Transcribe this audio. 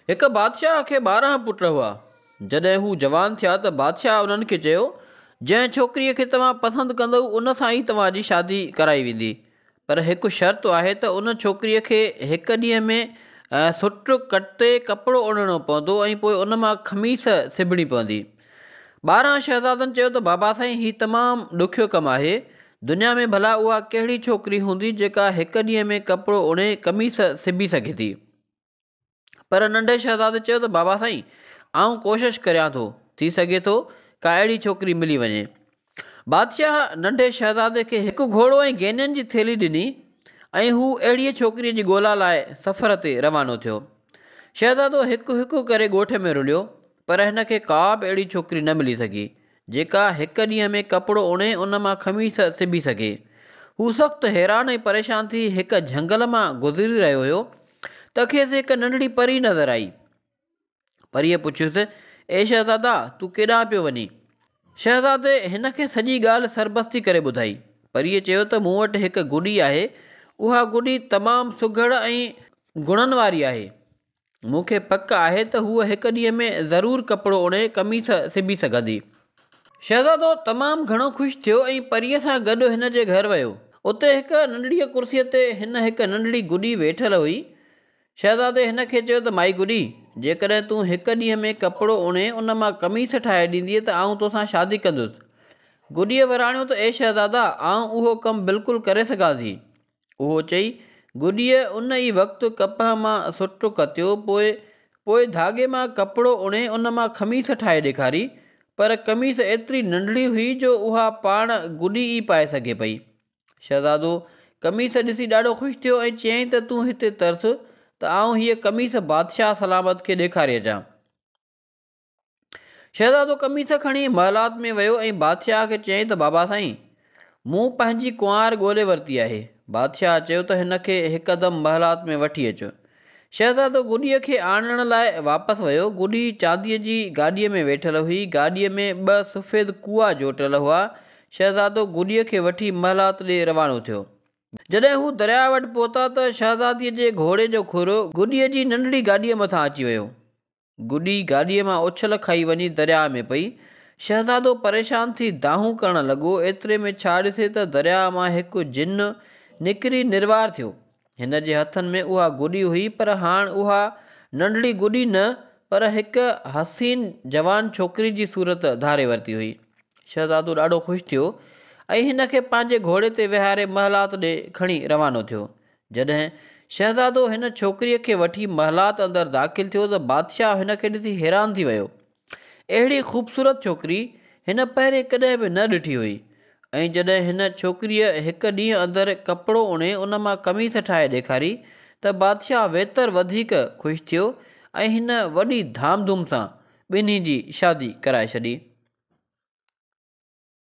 هڪ بادشاهه کي 12 پٽ هئا. جڏهن هو جوان ٿيا ته بادشاهه انهن کي چيو، جنهن ڇوڪريء کي توهان پسند ڪندؤ ان سان ئي توهان جي شادي ڪرائي ويندي. پر هڪ شرط آهي ته ان ڇوڪريء کي هڪ ڏينهن ۾ سٽ ڪتي ڪپڙو اڻڻو پوندو ۽ پوء ان مان قميص سبڻي پوندي. 12 شهزادن چيو ته بابا سائين هي تمام ڏکيو ڪم آهي. دنيا ۾ ڀلا اها ڪهڙي ڇوڪري هوندي جيڪا هڪ ڏينهن ۾ ڪپڙو اڻي قميص سبي سگهي ٿي. پر ننڍي شهزادي چيو ته بابا سائين آئون ڪوشش ڪريان ٿو، ٿي سگهي ٿو ڪا اهڙي ڇوڪري ملي وڃي. بادشاهه ننڍي شهزادي کي هڪ گهوڙو ۽ گينين جي ٿيلهي ڏني ۽ هو اهڙيء ڇوڪريء جي ڳولا لاء سفر تي روانو ٿيو. شهزادو هڪ هڪ ڪري ڳوٺ ۾ رليو، پر هن کي ڪا به اهڙي ڇوڪري نه ملي سگهي، جيڪا هڪ ڏينهن ۾ ڪپڙو اڻي ان مان قميص سبي سگهي. هو سخت حيران ۽ پريشان ٿي هڪ جهنگل مان گذري رهيو هيو ته کيس هڪ ننڍڙي پري نظر آئي. پريء پڇيس، اي شهزادا، تون ڪيڏانهن پيو وڃين؟ شهزادي هن کي سڄي ڳالهه سربستي ڪري ٻڌائي. پريء چيو ته مون وٽ هڪ گڏي آهي، اها گڏي تمام سگهڙ ۽ گڻن واري آهي. مون کي پڪ آهي ته هوء هڪ ڏينهن ۾ ضرور ڪپڙو اڻي قميص سبي سگهندي. شهزادو تمام گهڻو خوش ٿيو ۽ پريء سان گڏ هن جي گهر ويو. اتي هڪ ننڍڙيء ڪرسيء تي هن هڪ ننڍڙي گڏي ويٺل هئي. شهزادي هن کي چيو ته مائي گڏي، جيڪڏهن تون هڪ ڏينهن ۾ ڪپڙو اڻي ان مان قميص ٺاهي ڏيندينء ته آئون توسان شادي ڪندس. گڏيء وراڻيو ته اي شهزادا، آئون اهو ڪم بلڪل ڪري سگهان ٿي. اهو چئي، گڏيء ان ئي وقت ڪپهه مان سٽ ڪتيو، پوء ڌاڳي مان ڪپڙو اڻي ان مان قميص ٺاهي ڏيکاري، پر قميص ايتري ننڍڙي هئي جو اها پاڻ گڏي ئي پائي سگهي پئي. شهزادو قميص ڏسي ڏاڍو خوش ٿيو ۽ چيائين ته تون هتي ترس ته آئون هيء قميص بادشاهه سلامت کي ڏيکاري اچان. شهزادو قميص کڻي محلات ۾ ويو ۽ بادشاهه کي چيائين ته بابا سائين، مون پنهنجي ڪنوار ڳولي ورتي آهي. بادشاهه چيو ته هن کي هڪدم محلات ۾ وٺي اچ. شهزادو گڏيء کي آڻڻ لاء واپس ويو. گڏي چانديء جي گاڏيء ۾ ويٺل هئي. گاڏيء ۾ ٻه سفيد ڪوئا جوٽيل هئا. شهزادو گڏيء کي وٺي محلات ڏي روانو ٿيو. جڏهن هو درياء وٽ پهتا ته شهزادي جي گهوڙي جو کر گڏيء جي ننڍڙي گاڏيء مٿان اچي ويو. گڏي گاڏيء مان اڇل کائي وڃي درياء ۾ پئي. شهزادو پريشان ٿي دانهون ڪرڻ لڳو. ايتري ۾ ڇا ڏسي ته درياء مان هڪ جن نڪري نروار ٿيو. هن جي هٿن ۾ اها گڏي هئي، پر هاڻ اها ننڍڙي گڏي نه، پر هڪ حسين جوان ڇوڪري جي صورت ڌاري ورتي هئي. شهزادو ڏاڍو خوش ٿيو ۽ هن کي پنهنجي گهوڙي تي ويهاري محلات ڏي کڻي روانو ٿيو. جڏهن شهزادو هن ڇوڪريء کي وٺي محلات اندر داخل ٿيو ته بادشاهه هن کي ڏسي حيران ٿي ويو. اهڙي خوبصورت ڇوڪري هن پهرين ڪڏهن به نه ڏٺي هئي ۽ جڏهن هن ڇوڪريء هڪ ڏينهن اندر ڪپڙو اڻي ان مان قميص ٺاهي ڏيکاري ته بادشاهه ويتر وڌيڪ خوش ٿيو ۽ هن وڏي ڌام ڌوم سان ٻنهي جي شادي ڪرائي ڇڏي.